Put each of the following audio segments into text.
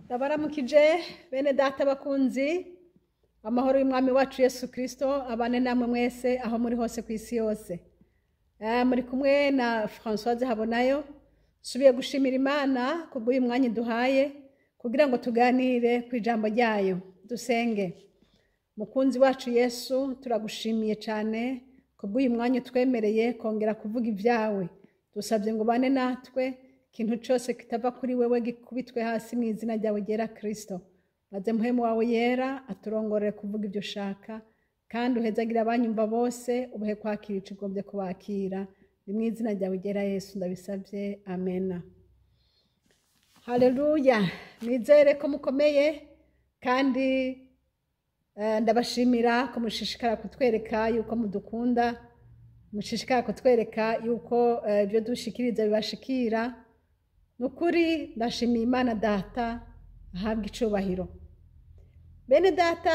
Ndabaramukije bene data bakunzi, amahoro y'umwami wacu Yesu Kristo abane namwe mwese aho muri hose ku isi yose. Muri kumwe na Françoise Habonayo. Nsubiye gushimira Imana kubw'uyu mwanya duhaye kugira ngo tuganire ku ijambo ryayo. Dusenge. Mukunzi wacu Yesu, turagushimiye cyane kubw'uyu mwanya utwemereye kongera kuvuga ibyawe. Dusabye ngo ubane natwe, ikintu cyose kitava kuri wewe gikubitwe hasi mu izina ryawe ryera Kristo. Maze muhemu wawe yera aturongorere kuvuga ibyo ushaka, kandi uhezagire abanyumva bose, ubahe kwakira ico ugombye kubakira. Ni mu izina ryawe ryera Yesu ndabisabye, amena. Haleluya. Nizere ko mukomeye, kandi ndabashimira ko mushishikara kutwereka yuko mudukunda, mushishikara kutwereka yuko ibyo dushikiriza bibashikira. Nukuri ndashimiye Imana data ahabwa icubahiro. Bene data,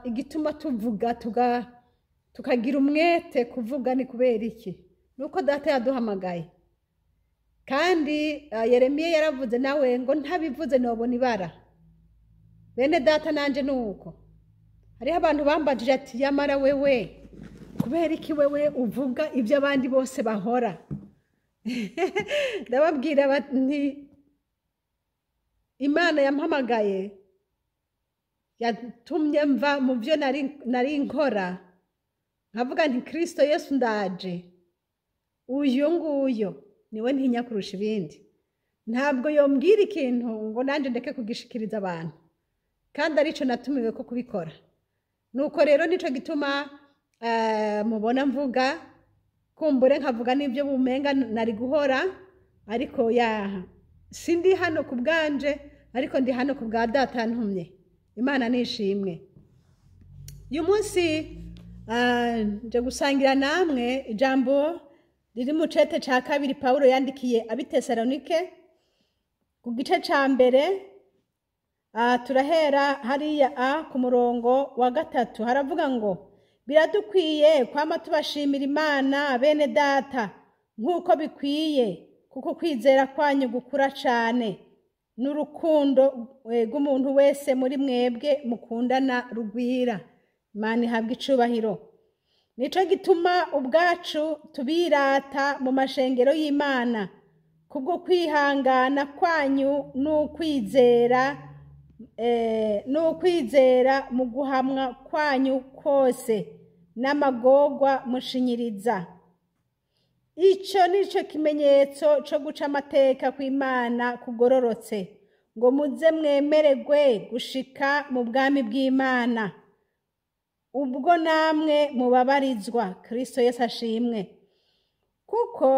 igituma tuvuga tukagira umwete kuvuga ni kubera iki? Nuko data yaduhamagaye. Kandi Yeremiya yaravuze nawe ngo ntabivuze nobona ibara. Bene data nanje nuko. Hariho abantu bambajije ati yamara wewe kubera iki wewe uvuga ibyo abandi bose bahora? Ndababwira nti Imana yampamagaye yatumye mva mu byo nari nkora, nkavuga nti Kristo Yesu ndaje, uyu nguyu niwe ntinya kurusha ibindi. Ntabwo yombwira ikintu ngo nanje ndeke kugishikiriza abantu, kandi arico natumiwe ko kubikora. Nuko rero nico gituma mubona mvuga, kumbure nkavuga n'ibyo bumenga nari guhora, ariko yaha sindi hano ku bwanje, ariko ndi hano ku bwa data ntumye. Imana nishimwe. Uyu munsi nje gusangira namwe ijambo riri mu cete ca kabiri Paulo yandikiye ab'i Tesalonike, ku gice ca mbere. Turahera hariya ku murongo wa 3. Haravuga ngo: biradukwiye kwama tubashimira Imana, bene data, nk'uko bikwiye, kuko kwizera kwanyu gukura cane, n'urukundo rw'umuntu wese muri mwebwe mukundana rugwira. Imana ihabwa icubahiro. Nico gituma ubwacu tubirata mu mashengero y'Imana kubwo kwihangana kwanyu n'ukwizera mu guhamwa kwanyu kose n'amagorwa mushinyiriza. Ico nico kimenyetso co guca amateka kw'Imana kugororotse, ngo muze mwemererwe gushika mu bwami bw'Imana, ubwo namwe mubabarizwa. Kristo Yesu ashimwe. Kuko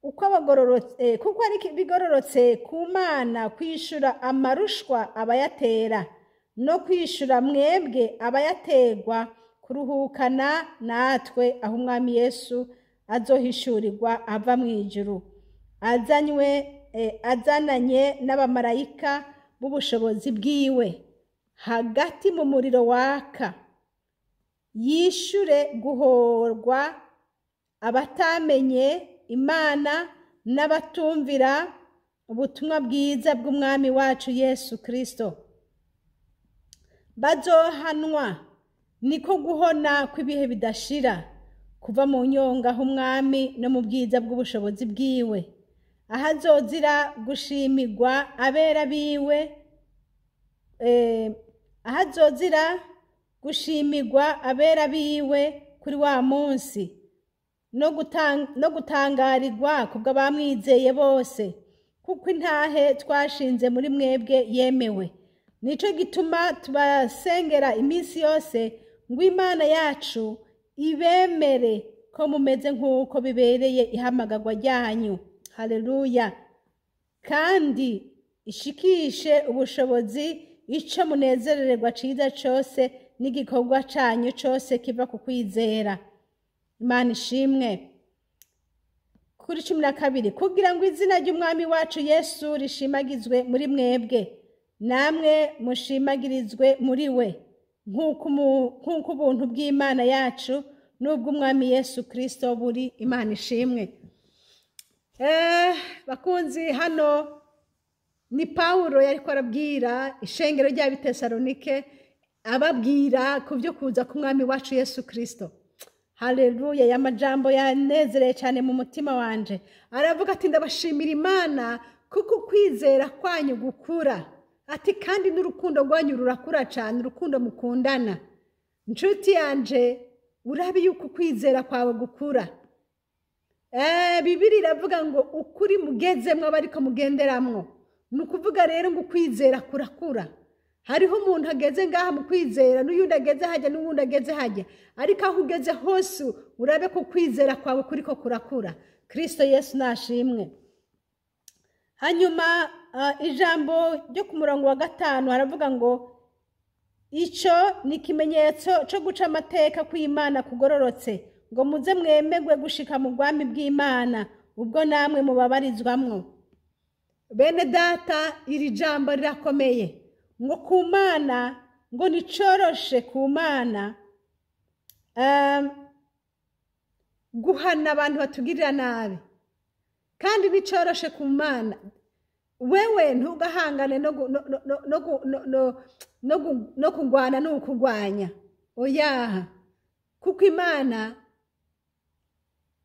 uko abagororotse, kuko ari bigororotse ku Mana kwishura amarushwa abayatera, no kwishura mwebwe abayategwa kuruhukana natwe aho umwami Yesu azohishurirwa ava mu ijuru, azanywe azananye n'abamarayika b'ubushobozi bwiwe, hagati mu muriro waka, yishure guhorwa abatamenye Imana n'abatumvira ubutumwa bwiza bw'umwami wacu Yesu Kristo. Bazohanwa niko guhona kw'ibihe bidashira, kuva mu nyonga h'umwami no mu bwiza bw'ubushobozi bwiwe, ahazozira gushimirwa abera biwe, ahazozira gushimirwa abera biwe kuri wa munsi, no gutangarirwa kubw'abamwizeye bose, kuko intahe twashinze muri mwebwe yemewe. Nico gituma tubasengera iminsi yose ngo Imana yacu ibemere ko mumeze nk'uko bibereye ihamagarwa ryanyu. Haleluya. Kandi ishikishe ubushobozi ico munezerererwa ciza cose n'igikorwa canyu cose kiva ku kwizera. Imana ishimwe. Kuri 12: kugira ngo izina ry'umwami wacu Yesu rishimagizwe muri mwebwe, namwe mushimagirizwe muri we, nk'uko ubuntu bw'Imana yacu n'ubw'umwami Yesu Kristo buri. Imana ishimwe. Bakunzi, hano Ni Pawulo yariko arabwira ishengero ry'Abitesalonike, ababwira ku byo kuza k'Umwami wacu Yesu Kristo. Haleluya! Y'amajambo yanezereye cyane mu mutima wanje. Aravuga ati: "Ndabashimira Imana kuko kwizera kwanyu gukura," ati "kandi n'urukundo rwanyu rurakura cyane, urukundo mukundana." Inshuti yanje, urabe yuko ukwizera kwawe gukura. Bibiri iravuga ngo ukuri mugezemwo aba ariko mugenderamwo. Ni ukuvuga rero ngo ukwizera kurakura. Hariho umuntu ageze ngaha mu kwizera, n'uyundi ageze hajya, n'uwundi ageze hajya, ariko aho ugeze hose urabe ko ukwizera kwawe kuriko kurakura. Kristo Yesu nashimwe. Hanyuma ijambo ryo ku murongo wa 5 haravuga ngo: "Icyo ni ikimenyetso cyo guca amateka kw'Imana kugororotse, ngo muze mwemegwe gushika mu bwami bw'Imana, ubwo namwe mubabarizwamwo." Bene data, iri jambo rirakomeye, ngo ku Mana ngo nicoroshe ku Mana guhana abantu batugirira nabi, kandi nicoroshe ku Mana. Wewe ntugahangane no kugwana n'ukugwanya, oyaha, kuko Imana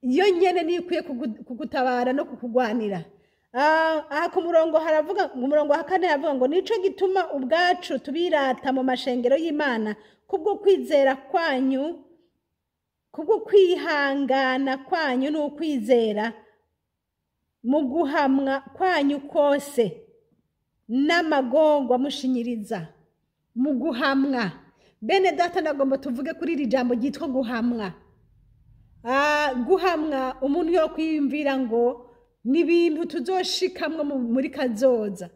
yo nyene niyo ikwiye kugutabara no kukugwanira. Aha ku murongo haravuga, mu murongo wa 4 haravuga ngo: "Nico gituma ubwacu tubirata mu mashengero y'Imana kubwo kwizera kwanyu, kubwo kwihangana kwanyu n'ukwizera mu guhamwa kwanyu kose n'amagorwa mushinyiriza." Mu guhamwa, bene data, nagomba tuvuge kuri iri jambo ryitwa guhamwa. Guhamwa, umuntu yo kwiyumvira ngo ni ibintu tuzoshikamwo muri kazoza,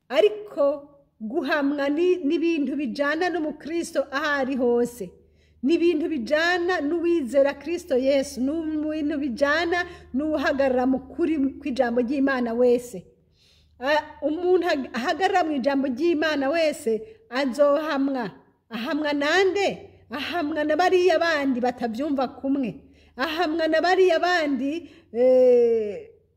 ariko guhamwa ni ibintu bijana n'umukristo aho ari hose, ni ibintu bijana n'uwizera Kristo Yesu, ni ibintu bijana n'uhagarara mu kuri kw'ijambo ry'Imana wese. Umuntu ahagarara mu ijambo ry'Imana wese azohamwa. Ahamwa nande? Ahamwa na bariya bandi batabyumva kumwe, ahamwa na bariya bandi.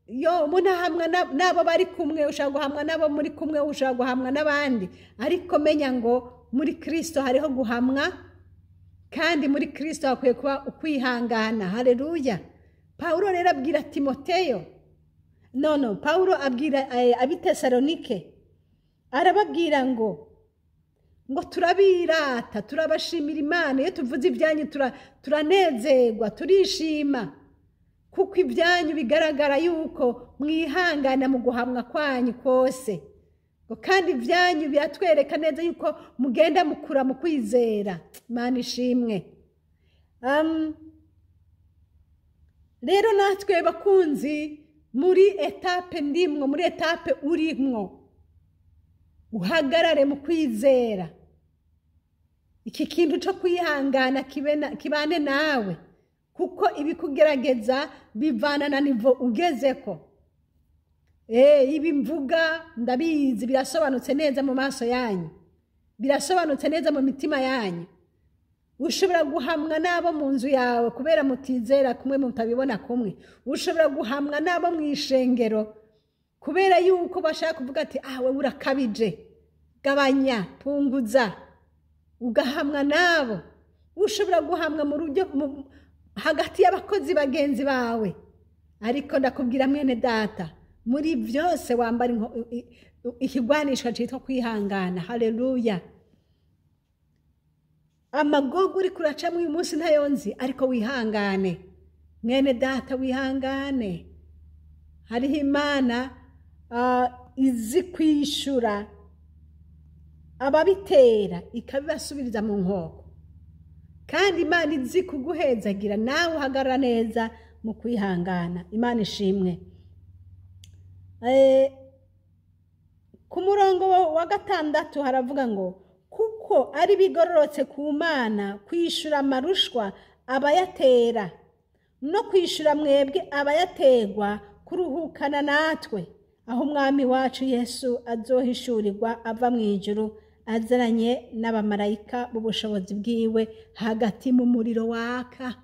Yo umuntu ahamwa n'abo bari kumwe. Ushobora guhamwa n'abo muri kumwe, ushobora guhamwa n'abandi, ariko menya ngo muri Kristo hariho guhamwa, kandi muri Kristo hakwiye kuba ukwihangana. Haleluya! Pawulo rero abwira Timoteyo, no, Pawulo abwira Abitesalonike, arababwira ngo turabirata, turabashimira Imana. Iyo tuvuze ibyanyu turanezerwa, turishima, kuko ibyanyu bigaragara yuko mwihangana mu guhamwa kwanyu kose, ngo kandi ibyanyu biratwereka neza yuko mugenda mukura mu kwizera. Imana ishimwe. Rero natwe bakunzi, muri étape ndimwo, muri étape urimwo, uhagarare mu kwizera. Iki kintu cyo kwihangana kibane nawe, kuko ibikugerageza bivana na niveau ugezeko. Ibi mvuga ndabizi, birasobanutse neza mu maso yanyu, birasobanutse neza mu mitima yanyu. Ushobora guhamwa n'abo mu nzu yawe kubera mutizera kumwe, mutabibona kumwe. Ushobora guhamwa n'abo mu ishengero kubera yuko bashaka kuvuga ati: "Ah, wowe urakabije, gabanya, punguza." Ugahamwa n'abo. Ushobora guhamwa mu rujyo hagati y'abakozi bagenzi bawe. Ariko ndakubwira, mwene data, muri byose wambara ikigwanishwa cyitwa kwihangana. Haleluya! Amagogo uri kuracamo uyu munsi ntayo nzi, ariko wihangane, mwene data, wihangane. Hariho Imana izi kwishura ababitera, ikabibasubiriza mu nkoko, kandi Imana izi kuguhezagira nawe uhagarara neza mu kwihangana. Imana ishimwe. Ku murongo wa 6 haravuga ngo: "Kuko ari bigororotse ku Mana kwishura amarushwa abayatera, no kwishura mwebwe abayategwa kuruhukana natwe, aho Umwami wacu Yesu azohishurirwa ava mu ijuru azananye n'abamarayika b'ubushobozi bwiwe hagati mu muriro waka."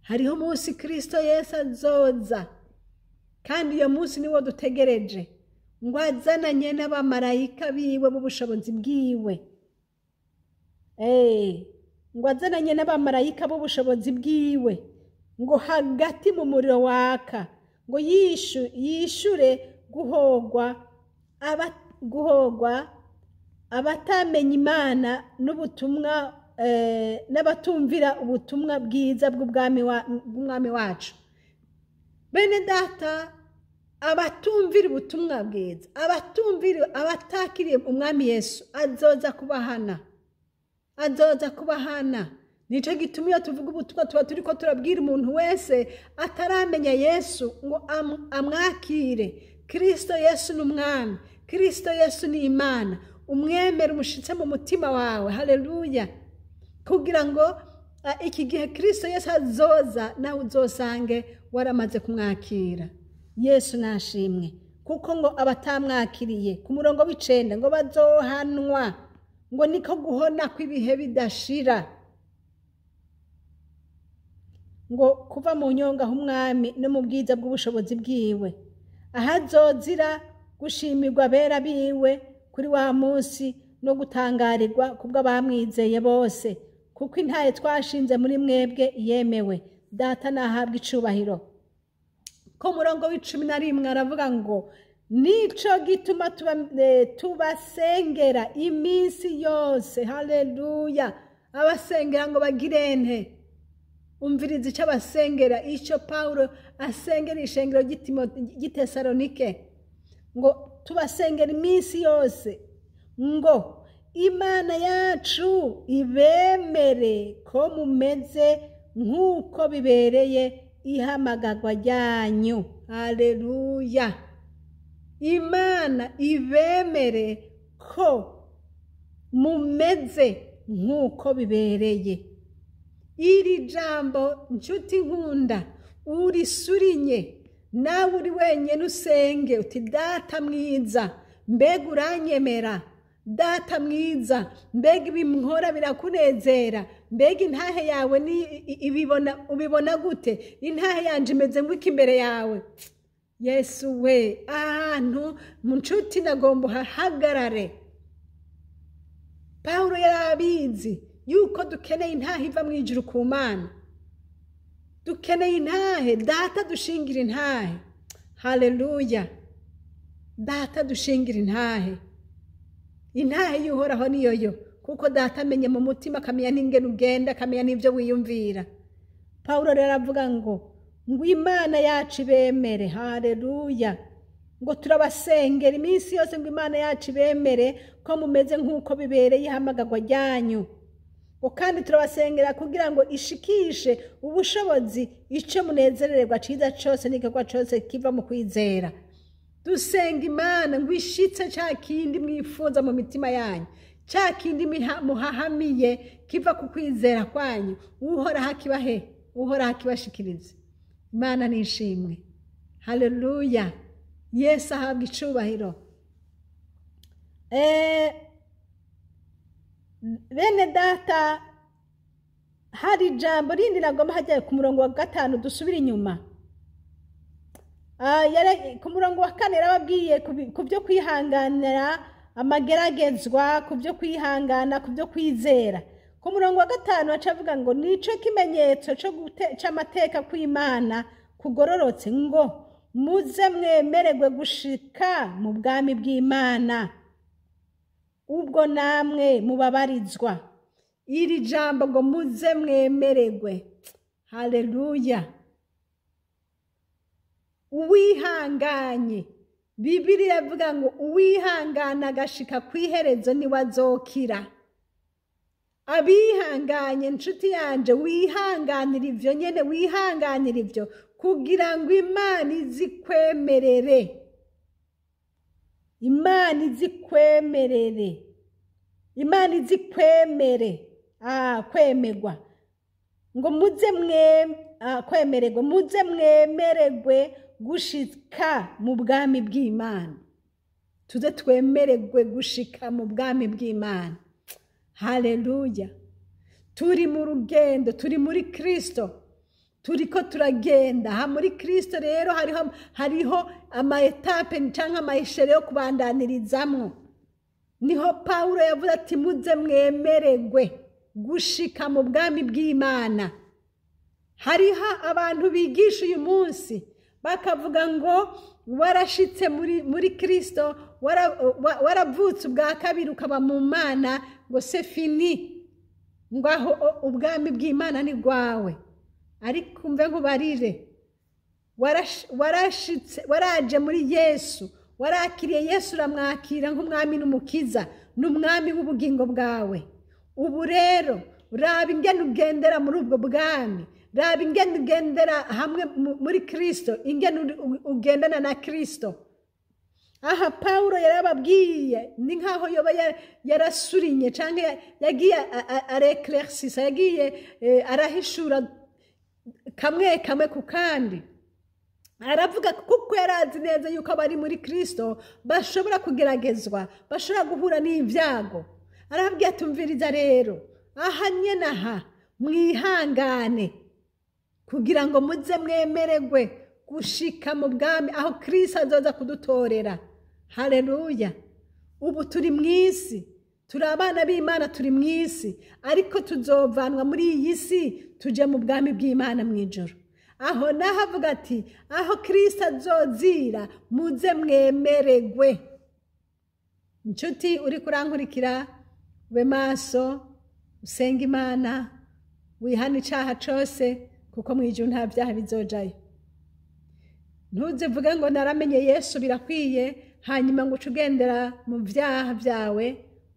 Hariho umunsi Kristo Yesu azoza. Kandi iyo munsi niwo dutegereje, ngo azananye n'abamarayika biwe b'ubushobozi bwiwe. Ngo azananye n'abamarayika b'ubushobozi bwiwe, ngo hagati mu muriro waka, ngo yishure guhogwa abatamenya Imana n'ubutumwa, n'abatumvira ubutumwa bwiza bw'umwami wacu. Bene data, abatumvira ubutumwa bwiza, abatumvira, abatakiriye umwami Yesu, azoza kubahana, azoza kubahana. Nico gituma iyo tuvuga ubutumwa tuba turiko turabwira umuntu wese ataramenya Yesu ngo amwakire. Kristo Yesu ni umwami, Kristo Yesu ni Imana. Umwemere, umushitse mu mutima wawe. Haleluya! Kugira ngo iki gihe Kristo Yesu azoza, nawe uzosange waramaze kumwakira. Yesu nashimwe, kuko ngo abatamwakiriye ku murongo w'9 ngo bazohanwa, ngo niko guhona kw'ibihe bidashira, ngo kuva mu nyonga h'umwami no mu bwiza bw'ubushobozi bwiwe, ahazozira gushimirwa abera biwe kuri wa munsi no gutangarirwa kubwo abamwizeye bose, kuko intaye twashinze muri mwebwe yemewe. Data nahabwa icubahiro. Ku murongo w'11 aravuga ngo nico gituma tubasengera iminsi yose. Haleluya! Abasengera ngo bagirente. Umviriza icyo abasengera, icyo Paulo asengera ishengero ry'Itesalonike, ngo tubasengera iminsi yose ngo Imana yacu ibemere ko mumeze nk'uko bibereye ihamagarwa ryanyu. Haleluya! Imana ibemere ko mumeze nk'uko bibereye. Iri jambo, nshuti nkunda, urisurinye nawe uri wenyine, usenge uti data mwiza, mbega uranyemera, data mwiza, mbega ibinkora birakunezera, mbega intahe yawe ni ibibona, ubibona gute, intahe yanje imeze ngwiki imbere yawe. Yesu we, ahantu mu nshuti nagomba uhahagarare. Paulo yarabizi yuko dukeneye intahe iva mu ijuru ku Mana. Dukeneye intahe, data dushingira intahe. Haleluya! Data dushingira intahe. Intahe y'Uhoraho niyo yo, kuko data amenye mu mutima, akamenya n'ingene ugenda, akamenya n'ibyo wiyumvira. Paulo rero aravuga ngo Imana yacu ibemere. Haleluya! Ngo turabasengera iminsi yose ngo Imana yacu ibemere ko mumeze nk'uko bibereye ihamagarwa ryanyu. Ngo kandi turabasengera kugira ngo ishikishe ubushobozi icyo munezererwa ciza cose n'igikorwa cose kiva mu kwizera. Dusenga Imana ngo ishitse ca kindi mwifuza mu mitima yanyu, ca kindi muhahamiye kiva ku kwizera kwanyu. Uhoraho akibahe, Uhoraho akibashikirize. Imana nishimwe. Haleluya! Yesu ahabwa icubahiro. Bene data, hari ijambo rindi nagomba hajya ku murongo wa 5 dusubira inyuma. Ku murongo wa 4 yarababwiye ku byo kwihanganira amageragezwa, ku byo kwihangana, ku byo kwizera. Ku murongo wa 5 aca avuga ngo nico kimenyetso c'amateka kw'Imana kugororotse, ngo muze mwemererwe gushika mu bwami bw'Imana, ubwo namwe mubabarizwa. Iri jambo ngo muze mwemererwe. Haleluya! Uwihanganye, Bibiliya ivuga ngo uwihangana agashika kw'iherezo niwe azokira. Abihanganye, nshuti yanje, wihanganira ivyo nyene, wihanganira ivyo kugira ngo Imana izikwemerere. Imana izikwemerere. Imana izikwemere. Kwemerwa. Ngo muze kwemererwe, muze mwemererwe gushika mu bwami bw'Imana. Tuze twemererwe gushika mu bwami bw'Imana. Haleluya! Turi mu rugendo, turi muri Kristo. Turiko turagenda aha muri Kristo. Rero hariho ama étapes cyangwa ama échelles yo kubandanirizamwo. Niho Pawulo yavuze ati: "Muze mwemererwe gushika mu bwami bw'Imana." Hariho abantu bigisha uyu munsi bakavuga ngo warashitse muri Kristo, waravutse ubwa kabiri, ukaba mu Mana, ngo c'est fini, ngo aho ubwami bw'Imana ni bwawe. Ariko mve nkubarire, warashitse, waraje muri Yesu, warakiriye Yesu, uramwakira nk'umwami n'umukiza n'umwami w'ubugingo bwawe. Ubu rero raba ingene ugendera muri ubwo bwami, raba ingene ugendera hamwe muri Kristo, ingene ugendana na Kristo. Aha Pawulo yarababwiye, ni nkaho yoba yarasurinye cyangwa yagiye areclaircissa, yagiye arahishura kamwe kamwe ku kandi. Aravuga kuko yari azi neza yuko abari muri Kristo bashobora kugeragezwa, bashobora guhura n'ibyago. Arababwira: "Tumviriza rero, aha nyene aha mwihangane kugira ngo muze mwemererwe gushika mu bwami aho Kristo azoza kudutorera." Haleluya! Ubu turi mu isi, turi abana b'Imana, turi mu isi, ariko tuzovanwa muri iyi si tuje mu bwami bw'Imana mu ijoro. Aho naho avuga ati: "Aho Kristo azozira, muze mwemererwe." Inshuti uri kurankurikira, ube maso, usenge Imana, wihane icyaha cyose, kuko mu ijuru nta byaha bizojayo. Ntuzivuge ngo naramenye Yesu birakwiye, hanyuma ngo uce ugendera mu byaha byawe,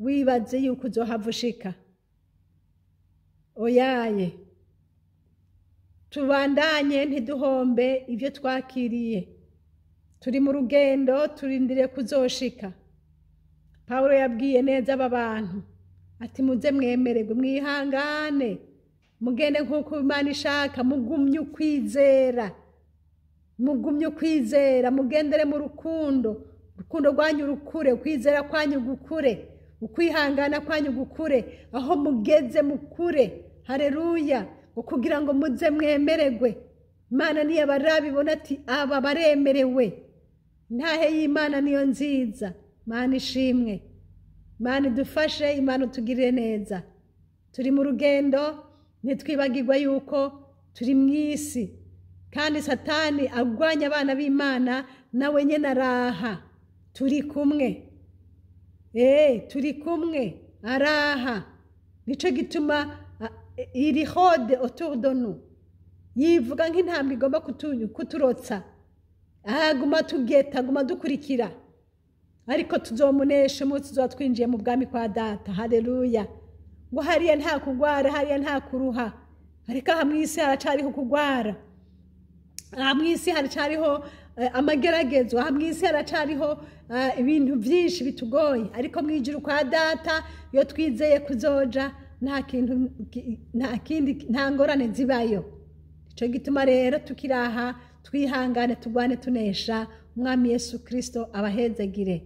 wibaze yuko uzohava ushika. Oyaye, tubandanye, ntiduhombe ibyo twakiriye. Turi mu rugendo, turindiriye kuzoshika. Pawulo yabwiye neza aba bantu ati: "Muze mwemererwe, mwihangane, mugende nk'uko Imana ishaka, mugumye ukwizera, mugumye ukwizera, mugendere mu rukundo, urukundo rwanyu rukure, ukwizera kwanyu gukure, ukwihangana kwanyu gukure, aho mugeze mukure." Hareruya! Ngo kugira ngo muze mwemererwe. Imana niyo barabibona ati: "Aba baremerewe." Intahe y'Imana niyo nziza. Imana ishimwe, Imana idufashe, Imana utugirire neza. Turi mu rugendo, ntitwibagirwa yuko turi mu isi, kandi Satani agwanya abana b'Imana nawe nyine araha. Turi kumwe, turi kumwe, araha. Nicyo gituma il rôde autour de nous, yivuga nk'intambwe igomba kuturotsa, aguma tugeta, aguma dukurikira, ariko tuzomunesha umunsi tuzoba twinjiye mu bwami kwa Data. Haleluya! Ngo hariya nta kugwara, hariya nta kuruha, ariko aha mu isi haracariho kugwara, aha mu isi haracariho amageragezo, aha mu isi haracariho ibintu byinshi bitugoye. Ariko mu ijuru kwa Data, iyo twizeye kuzoja, nta kintu, nta kindi, nta ngorane zibayo. Icyo gituma rero tukiri aha, twihangane, tugwane tunesha. Umwami Yesu Kirisito abahezagire.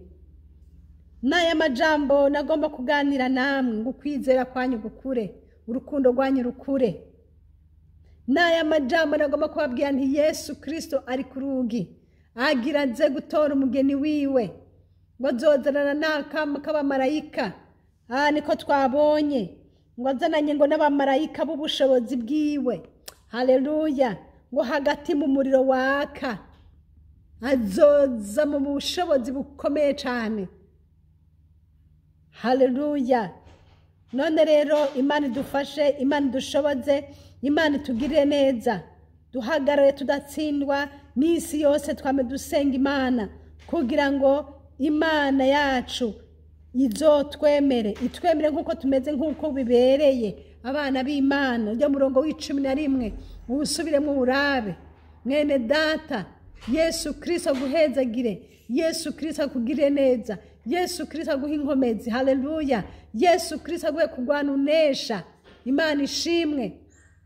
N'aya majambo nagomba kuganira namwe, ngo ukwizera kwanyu gukure, urukundo rwanyu rukure. N'aya majambo nagomba kubabwira nti: Yesu Kirisito ari ku rugi, agira aze gutora umugeni wiwe, ngo azozanana n'akamo k'abamarayika. Aha niko twabonye ngo azananye ngo n'abamarayika b'ubushobozi bwiwe. Haleluya! Ngo hagati mu muriro waka, azoza mu bushobozi bukomeye cyane. Haleluya! None rero Imana idufashe, Imana idushoboze, Imana itugirire neza, duhagarare tudatsindwa n'isi yose. Twame dusenga Imana kugira ngo Imana yacu izotwemere, itwemere nk'uko tumeze, nk'uko bibereye abana b'Imana. Ujya murongo wa 11 uwusubiremo urabe. Mwene Data, Yesu Kirisito aguhezagire, Yesu Kirisito akugirire neza, Yesu Kirisito aguhe inkomezi. Haleluya! Yesu Kirisito aguhe kurwana unesha. Imana ishimwe.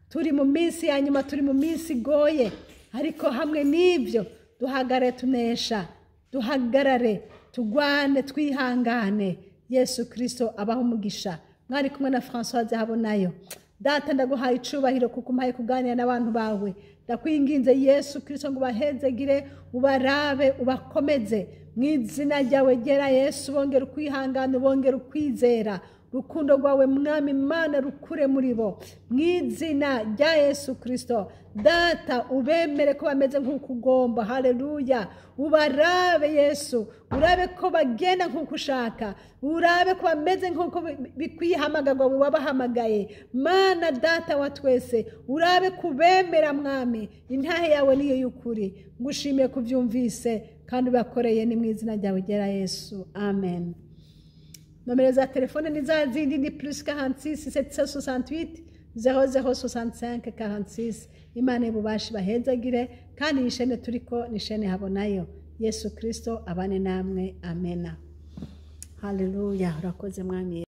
Turi mu minsi ya nyuma, turi mu minsi igoye, ariko hamwe n'ibyo duhagarare tunesha, duhagarare tugwane twihangane. Yesu Kirisito abaho umugisha. Mwari kumwe na Francoise Habonayo. Data, ndaguhaye icubahiro kuko umpaye kuganira n'abantu bawe. Ndakwinginze Yesu Kristo ngo ubahezegire, ubarabe, ubakomeze mu izina ryawe ryera Yesu. Bongere ukwihangana, ubongere ukwizera, urukundo rwawe Mwami Imana rukure muri bo mu izina rya Yesu Kristo. Data, ubemere ko bameze nk'uko ugomba. Haleluya. Ubarabe Yesu, urabe ko bagenda nk'uko ushaka, urabe ko bameze nk'uko bikwiye ihamagarwa wabahamagaye. Mana Data wa twese, urabe kubemera Mwami, intahe yawe niyo y'ukuri. Ngushimiye kubyumvise kandi ubakoreye, ni mu izina ryawe ryera Yesu, amen. Nomero za telefone ni za zindi, ni +46 768 00 65 46. Imana y'ububasha bahezagire, kandi iyi shene turiko ni shene Habonayo. Yesu Kristo abane namwe, amena. Haleluya. Urakoze Mwami.